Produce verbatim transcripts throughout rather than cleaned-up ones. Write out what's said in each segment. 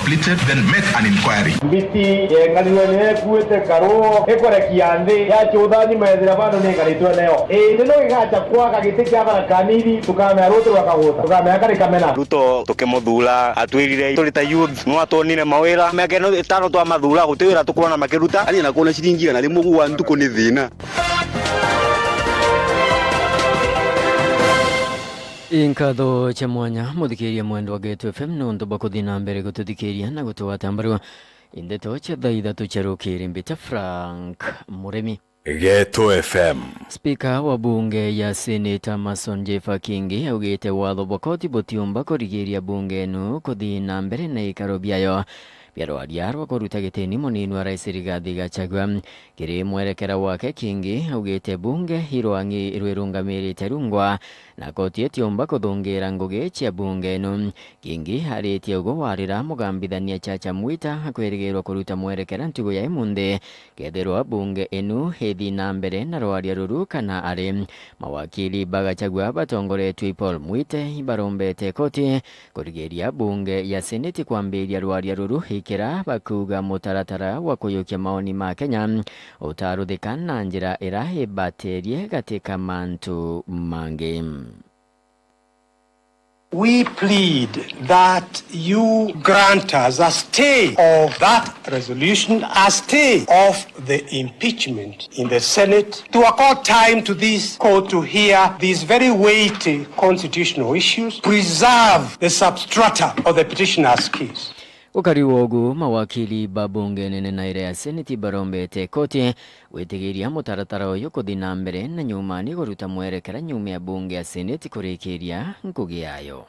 completed, then make an inquiry. Mbiti yeng'anirwe niyo ikuite karu ikurekia nthi, yacuthani methira bandu ninganitwe nayo. Indi no igacha kwaga giti kia Tharaka Nithi, tukamea ruti rwa kaguta, tukamea kari kamena. Ruto tukimuthura, atwirire turi ta youth, no atwonire mawira. Miaka ino itano twamathura, guti wira tukwona makiruta. Ari na kuona ciringi igana rimwe gwa ntuku ni thina. Inkatho cia mwanya, muthikiria mwendwa Getu F M, nontu bwa kuthi na mbere gututhikiria na gutugwata mbaru. Indeto cia thaa ithatu cia rukiri, mbita Frank Murimi. Getu F M. Spika wa bunge ya Senate Amason Jeffer Kingi augite watho bwa koti butiumba kurigiria bunge inu kuthi na mbere na ikaro biayo bia rwaria rwa kuruta gitini munini wa rais Rigathi Gachagua. Kiri mwerekera wake, Kingi augite bunge irwang'i rwirungamirite rungwa na koti itiumba kuthungira ngugi cia bunge inu. Kingi aritie ugu warira mugambithania Chacha Mwita akwirigirwa kuruta mwerekera ntugu ya imunthi kethirwa bunge inu ithi na mbere na rwaria ruru kana ari. Mawakili ba Gachagua batongoretue i Paul Mwite ibarombete koti kurigiria bunge ya Seneti kwambiria rwaria ruru ikira bakuuga mutaratara wa kuyukia maoni ma Kenya utaruthika na njira ira ibaterie gati ka mantu mangi. We plead that you grant us a stay of that resolution, a stay of the impeachment in the Senate, to accord time to this court to hear these very weighty constitutional issues, preserve the substrata of the petitioner's case. Gukari wogu, mawakili ba bunge nene na iria ya Seneti barombete koti gwitigiria mutaratara uyu kuthi na mbere na nyumani guruta mwerekera nyuma ya bunge ya Seneti kurikiria ngugi yayo.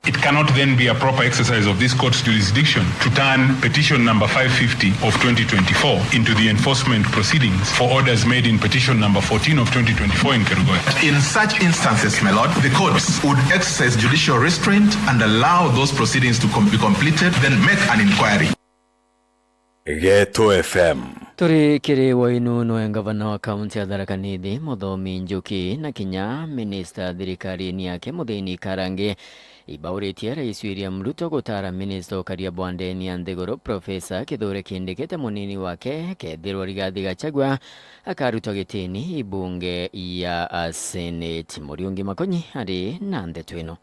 It cannot then be a proper exercise of this court's jurisdiction to turn petition number five fifty of twenty twenty-four into the enforcement proceedings for orders made in petition number fourteen of twenty twenty-four in Kerugoya. In such instances, my lord, the courts would exercise judicial restraint and allow those proceedings to com- be completed, then make an inquiry. Geto F M. Turi kiri wainu nwe ngavana wa kaunti ya Tharaka Nithi, Muthomi Njuki, na kinya minista thirikariini yake Muthini Karangi, ibauritie Rais William Ruto gutara minista ukaria bwa ndeni ya nthiguru, Profesa Kithure Kindiki ta munini wake, kethirwa Rigathi Gachagua akarutwa gitini ibunge ya Senate. Muriungi Makonyi ari na ndeto ino.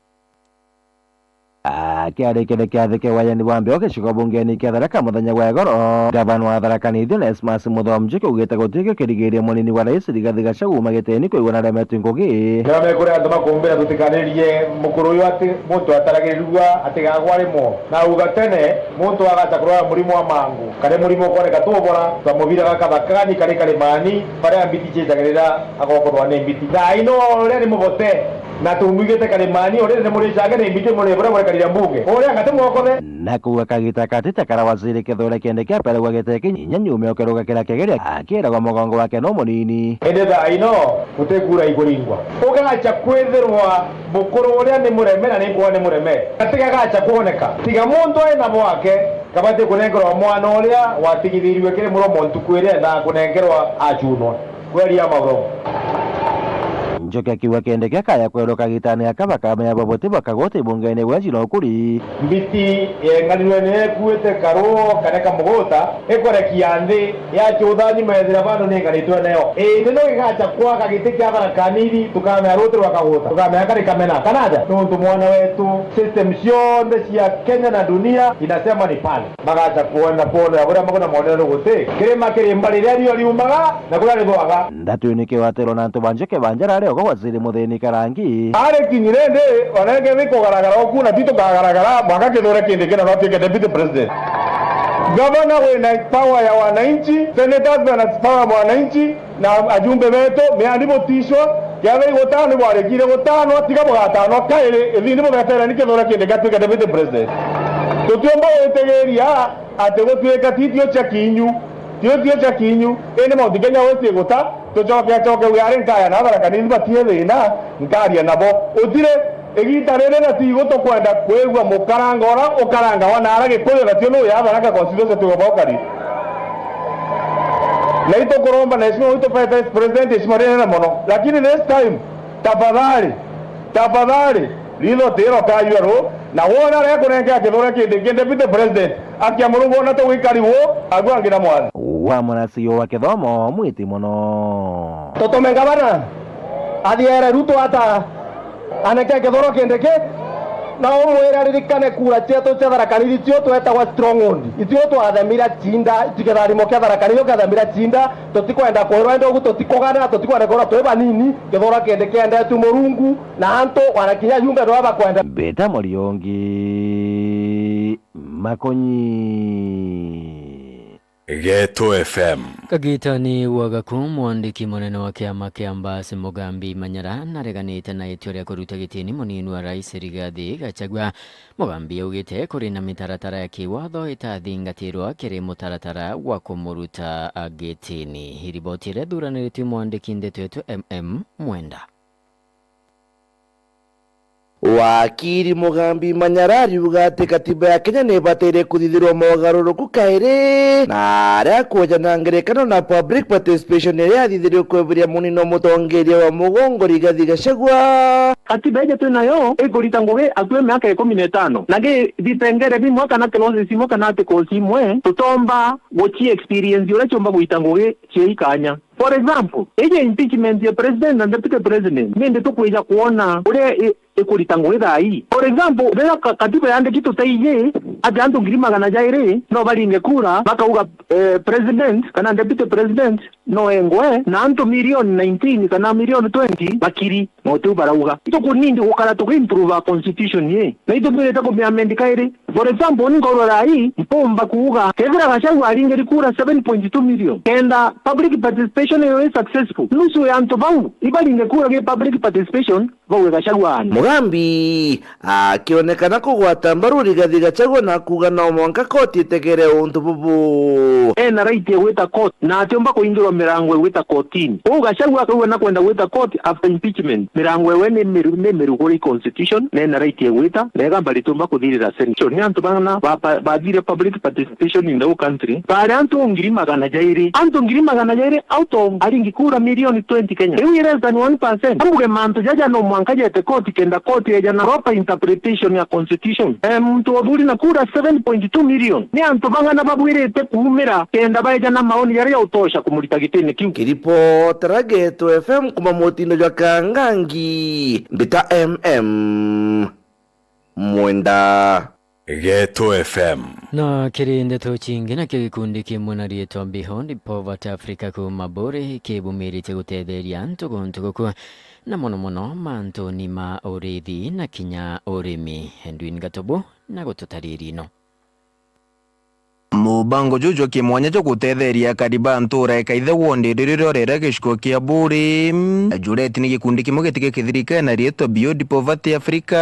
Akiarikiria kiathi kia wayani bwa mbio gicigo bungeni kia Tharaka muthenya gwa igoro, ngavana wa Tharaka Nithi Onesmus Muthomi Njuki augite gutikio kirigiria munini wa rais Rigathi Gachagua uma gitini kwigua na aremetwe ngugi. Niwe mekuri antu makumbira tutikaririe mukuru uyu ati muntu ataragirirua atigagwa rimo. Na auga tene muntu agacha kurwara murimo wa mangu, kari murimo ukoneka tubora, twamubiraga kathakani kari karimani, baria mbiti ciitagirira agokorwa ni mbiti. Thaa ino uria ni mubote, na tumwigite karimani, uria ni muricange ni mbiti muri buria burekarira mbunge. Uria ngati mwokothe. Na kuuga kagita kati ta kara waziri Kithure Kindiki aperagwa giti kinya nyuma ya ukiruga kiria kigeria akiragwa mugongo wake no munini. Indi thaa ino guti kura ikuringwa. Ugacha kwithirwa mukuru uria ni mureme na ni nkuga ni mureme. Gatiga gacha kwoneka. Tiga muntu aina bwake kabati kunenkerwa mwana uria watigithirue kiri muromo ntuku iria endaa kunenkerwa achunwa. Kweri ama urongo? Njuki akiuga Kindiki akaya kwerwa kagitani aka bakamenya babuti bakaguta ibungeni gwe jina ukuri. Mbiti yeng'anirwe ni ikuite karu kane kamuguta, ikorekia nthi, yacha uthani methira bandu ninganitwe nayo. Indi no igacha kwaga giti kia Tharaka Nithi, tukamea ruti rwa kaguta, tukamea kari kamena. Kana aja? Nuntu mwana wetu, system cionthe cia Kenya na dunia inasema ni pale. Magacha kwenda kwonera buria maguna monere ni guti. Kirima kiri mbari riria riua riumaga, na kuria rithwaga. Ndeto ino ikiwatirwa na antu ba Njuki ba njara aria ugo waziri Muthini Karangi. Ari kinyire ndi, oneke ni kugaragara uku na ti tukagaragara, mwaka Kithure Kindiki na no atuike deputy president. Gavana wina power ya wananchi, senators bena power ya wananchi, na ajumbe betu, miandi butishwa, kethira igutano ibwarikire gutanwa, tiga bugatanwa kairi, ithindi bugetere ni Kithure Kindiki atuike deputy president. Tutiumba gwitigiria ati gutuika titio cia kinyu, titio cia kinyu, indi Mount Kenya West iguta, tucoke acoke wiari nkaya na Tharaka Nithi batie thina, nkaria nabo. Utire, igita riri na tigu tukwenda kwigua mukaranga ura ukarangawa na ara Gikuyu, na tio nuya Tharaka constituency tugomba ukari. Na itukuromba na heshima witu Vice President, heshima rinene mono. Lakini this time, tafadhali, tafadhali, Ritho tiro kayua ru, na wona aria ekunenkea Kithure Kindiki deputy president, akia Murungu ona tugwikari wu, agu angi na mwathi. Wa murasi wa kithomo mwiti mono. Tutume ngavana athiere Ruto ata aneke Kithure Kindiki, na umwire aririkane kura cietu cia Tharaka Nithi cio twetagwa stronghold. Itio twathemira Chinda, tikitharimo kia Tharaka Nithi ukethemira Chinda, tutikwenda kwirwa indi ugu tutikugana, tutikwenda kwirwa twi banini, Kithure Kindiki endetu Murungu, na antu, wana kinya jumbe no bakwenda. Mbita Muriungi Makonyi. Geto F M. Kagitani wa Gaku, mwandiki munene wa kiama kia Mbasi Mugambi Manyara nareganite na itua ria kuruta gitini munini wa rais Rigathi Gachagua. Mugambi augite kuri na mitaratara ya kiwatho itathingatirwa kiri mutaratara wa kumuruta gitini. Riboti iria ithuraniritie mwandiki ndeto yetu M M Mwenda. Wakiri Mugambi Manyara ariuga ati katiba ya Kenya ni ibataire kuthithirwa mogaruruku kairi, na aria akuja na ngerekano na public participation iria yathithirio kweberia munini wa mutongeria wa mugongo Rigathi Gachagua. Katiba iji twi nayo ikurita ngugi akui miaka ikumi na itano, na gi bitengere bimwe kana clauses imwe kana articles imwe tutomba guci experience uria ciumba gwita ngugi cia ikanya. For example, iji impeachment ya president na deputy president, nindi tukwija kwona uria i-, ikurita ngugi thaa ii. For example, riria ka-, katiba yandiki tutaiji ati antu ngiri magana jairi no baringe kura, bakauga, eh, president kana deputy president no engwe, na antu milioni nineteen kana milioni twenty bakiri, na utiu barauga. Tukunindi gukara tuki improve our constitution ii, na itubwirite kumiamend kairi. For example, ni nkorwa thaa ii mpumba kuuga, kethira Gachagua aringiri kura seven point two million, kenda public participation iyo i successful, nusu ya antu bau ibaringe kura gi public participation, bauge Gachagua aani. Mugambi akionekana kugwata mbaru Rigathi Gachagua na kuuga no mwanka koti itegere untu bubu. Ena right ya gwita court, na atiumba kuingirwa mirango igwita kotini. Uu Gachagua akauga nakwenda gwita court after impeachment. Mirango ewe ni miru-, ni mirugure i constitution, na ena right ya gwita, na igamba ritiumba kuthirira Senate. So, ni antu bana ba-, ba-, bathire public participation in the whole country, bari antu ngiri magana jairi. Antu ngiri magana jairi out of aringi kura milioni twenty Kenya. Iu i less than one percent. Ambuge mantu jaja no mwanka jete court kenda court yeja na proper interpretation ya constitution. Eh, muntu othuri na kura seven point two million. Ni antu bang'ana babwirite kuumira kenda baeja na maoni jaria ja utosha kumurita gitini kiu? Kiripotera Geto F M kuma mutindo jwa Kangangi, mbita M M Mwenda. Geto F M. Na kiri ndeto cingi, nakio gikundi kimwe na riitwa Beyond Poverty Africa kuuma Buri kibumirite gutetheria antu guntu guku, na mono mono mantuni ma uriithi na kinya urimi. Edwin Gatobu na gututarira ino. Mubango juju jwa kimwanya jwa gutetheria akari ba ntura ikaithe wondi riria rorera gicigo kia Buri, jureti ni gikundi kimwe gitike kithirikari na riitwa Beyond Poverty Africa,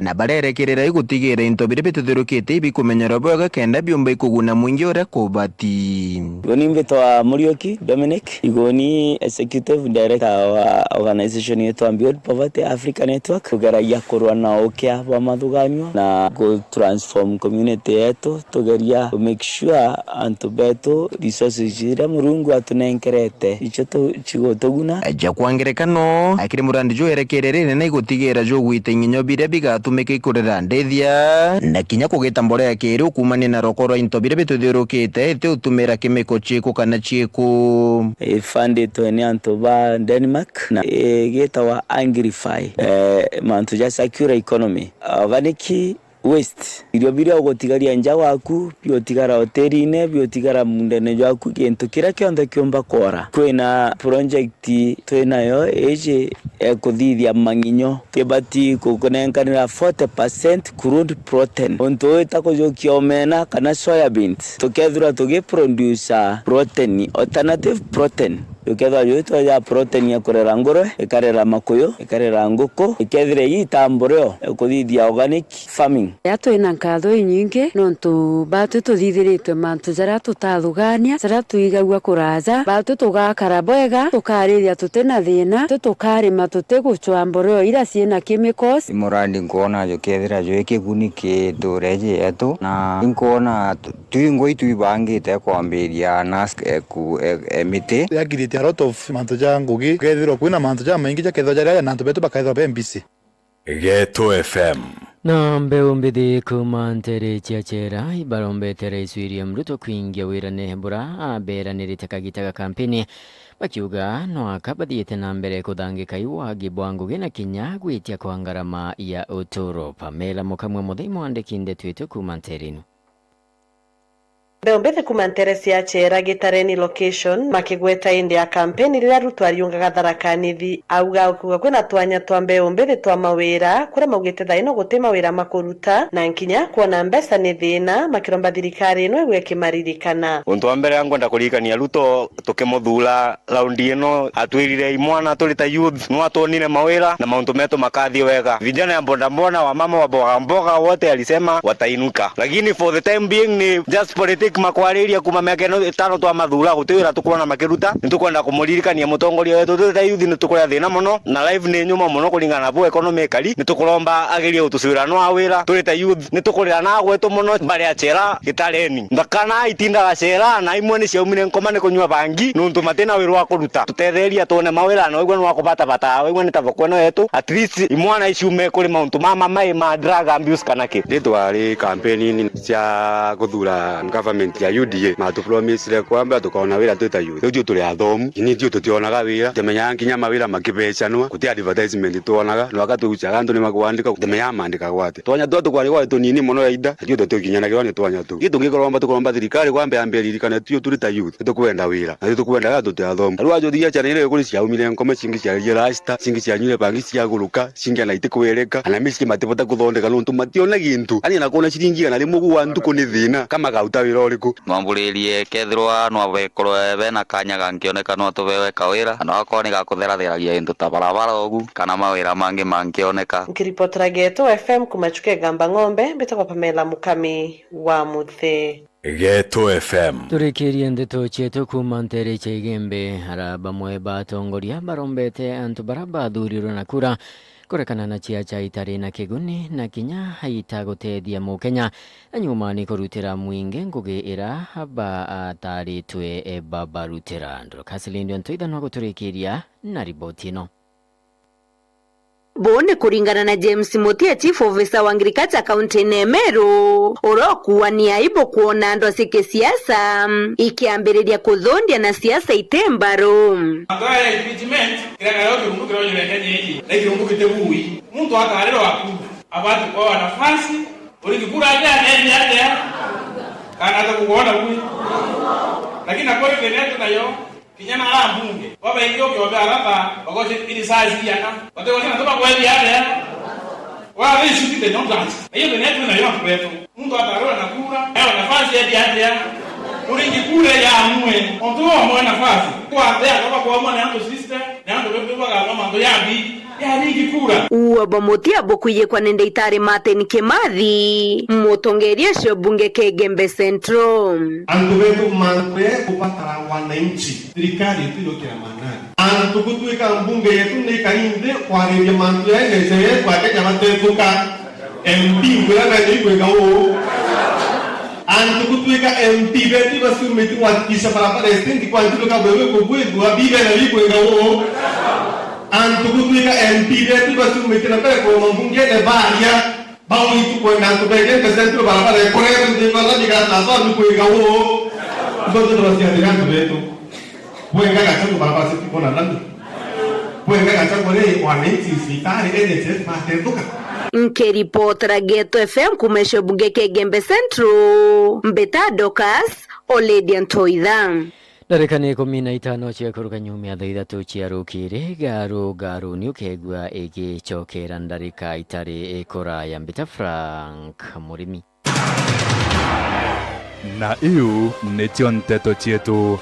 na barerekerera igutigira into biria bituthirukite ibikumenyerwa bwega kenda biumba ikuguna mwingi uria kubati. Iguni mbitwa Muriuki Dominic, iguni executive director wa organization yetwa Beyond Poverty Africa Network, tugeragia kurwa na ukia bwa mathuganio na ku transform community yetu, tugeria ku make sure antu betu resources iria Murungu atunenkerete icio tu-, cigutuguna. Ja kwa ngerekano, akiri murandi jwerekerere na igutigira jugwita ing'inyo biria bigatumika ikurira ndithia, na kinya kugita mborea kiri ukumania na roko rwa into biria bituthiurukite, iti utumira kemiko ciku kana ciku. Ifunditwe ni antu ba Denmark na igitawa Agrify, eh, mantu ja circular economy. Organic waste, irio biria ugutigaria nja waku, biotigara hotelini, biotigara mundene jwaku, gintu kiria kionthe kiumba kwora. Kwina project twinayo iji ya kuthithia mang'inyo. Tibati kukunenkanira forty percent crude protein. Untu uu itakujukia omena kana soya beans, tukethirwa tugiproduce protein, alternative protein. Ukethirwa juu tweja protein ya kurera ngurwe, ikarera makuyu, ikarera nguku, ikethira iita mbureo, ikuthithia organic farming. Ria twina nkatho inyingi nontu batwi tuthithiritwe mantu jaria tutathugania, jaria twigagua kuraja, batwi tugakara bwega, tukaariria tutina thina, twi tukarima tutigucwa mboreo iria ciina chemicals. Ni murandi nkwona jukethira jwi kiguni ki ntuura iji yetu, na inkwona tu-, twingwa itwibangite kwambiria na s-, e, ku-, e, e, miti. Ya create a lot of mantu ja ngugi, kethirwa kwina mantu jamaingi jakethirwa jaria aja na antu betu bakethirwa be busy. Geto F M. Na mbeu mbithi kuuma nteere cia Chera ibarombete Rais William Ruto kwingia wirane bura aberanirite kagita ga kampeni, bakiuga no aka bathiite na mbere kuthangika iwagi bwa ngugi na kinya gwitia kwa ngarama ya uturo. Pamela Mukamwe Muthei mwandiki ndeto yetu kuuma nteere ino. Mbeu mbithi kuuma nteere cia Chera Gitareni location makigweta indi ya kampeni riria Ruto ariungaga Tharaka Nithi, auga gukiuga kwina twanya twa mbeu mbithi twa mawira kuria maugite thaa ino guti mawira makuruta na nkinya kwona mbeca ni thina, makiromba thirikari ino igwe ikimaririkana. Untu wa mbere ngwenda kuririkania Ruto tukimuthura raundi ino atwirire imwana turi ta youth, no atwonire mawira na mauntu metu makathie wega. Vijana ya bodaboda, wamama wa mboga mboga wote alisema watainuka. Lakini for the time being ni just politic makwariria kuma miaka ino itano twamathura guti wira tukwona makiruta. Nitukwenda kumuririkania mutongoria wetu turi ta youth nitukuria thina muno na life ni nyuma muno kuringana na bu economy ikari. Nitukuromba agerie gutucwira no awira turi ta youth. Nitukurira na agwetu muno bari a Chera Gitareni. Ndakana itindaga Chera na imwe ni ciaumire nkoma ni kunyua bangi nuntu matina wira wa kuruta. Tutetheria tuone mawira na wigua ni wa kubatabata, wigua ni ta thoko ino yetu. At least imwana iciume kuri mauntu mama mai ma drug abuse kana ki. Ritwa ri kampeni-ini cia kuthura government ya U D A, matupromisire kwamba tukaona wira twi ta youth. Riu tio turi athomu, ini tio tutionaga wira, tumenyaga nkinya mawira makibecanwa, guti advertisement twonaga, nwaka tugucaga antu ni makwandika, tumenyaga mandikagwa atia. Twanya tua tukwandikwa tunini mono ya ida, na tio tutikinyanagirwa ni twanya tu. Ii tungikoromba tukoromba thirikari kwamba yambe iririkane tio turi ta youth, ni tukwenda wira, na tio tukwenda ga tuti athomu. Na riu wajuthiria ciana iria kuri ciaumire nkoma, cingi ciaririe rasta, cingi cianyuire bangi ciaguruka, cingi ana itikwirika, ana miski matibota kuthondeka nontu mationa gintu. Ani ana kwona ciringi igana rimwe gwa ntuku ni thina, ka magauta wira uriku? Nwamburirie kethirwa nwabekorwe bena kanya gangioneka no tubewe kawira, kana akorwo ni ga kutheratheragia into ta barabara ugu, kana mawira mangi mangioneka. Nkiripotera Geto F M kuma Chuka Igamba Ng'ombe, mbitagwa Pamela Mukami wa Muthe. Geto F M. Turikirie ndeto cietu kuuma nteere cia Igembe, ara bamwe ba atongoria barombete antu bara bathurirwe na kura kurekana na ciaca itari na kiguni na kinya itagutethia Mukenya, na nyuma ni kurutira mwingi ngugi ira bataritwe babarutira. Dorcas Lindi Ontoitha no guturikiria na riboti ino. Buu ni kuringana na James Mutia, Chief Officer wa Agriculture County ya Meru, uria ukuania aibu kwona antu acia kisiasa ikiambiriria kuthundia na siasa iti mbaru. Mantu ya impeachment, kiria nayo kirungu kiria unyurete nyinyi, na kirungu giti bui. Muntu atarirwa akura, abati kuawa nafasi, uringi kura atia, atia, atia, kana atakugona bui. Lakini na kweli thina yetu nayo, kinya na ara mbunge, babaingi ukiobe arata, bagoce irisasi iana. Bategocana tubakwethia atia? Wala they shoot the nonsense. Na hiyo ndio yetu na hiyo kwetu. Muntu atarora na kura, ayo nafasi ya atia? Uringi kura ya amue. Ontu omwe nafasi. Kwa atia, baba kwa mwana yangu sister, na yangu bebe baba mama yangu yabi. Yaringi kura. Uo bamutia bukwiyikwa ni ndaitari Martin Kimathi, mutongeria cio bunge kia Igembe Central. Antu betu mantu ya kubatara wananchi. Thirikari ituyukira manani. Antu gutwika mbunge yetu ni ikari nthi kwariria mantu ya N H I F Akenya batetuka. M P ngwira na ni kwika uu. Antu gutwika M P betu ibacumite gwakikisha barabara ya stendi kwa nturuka bwewe kubwithua bibe na ni kwika uu. Antu gutwika M P betu ibacumite na mbere kuruma mbungene baria. Bau itu kwenda antu bege mbese tu barabara ikore nthi bala bigata bau ni kwika uu. Ndio ndio basiathira antu betu. Bwenga gacha tu barabara sitikona nani. Bwenga gacha kore wananchi sitari N H S matethuka. Nkiripotera Geto F M kuma cio bunge kia Igembe Central, mbita Dorcas Oledian Toitha. Ndarika ni ikumi na itano cia kuruka nyuma ya thaa ithatu cia rukiri. Garu, garu ni ukegua igicokera ndarika itari ikuraya. Mbita Frank Murimi. Na iu nicio nteto cietu.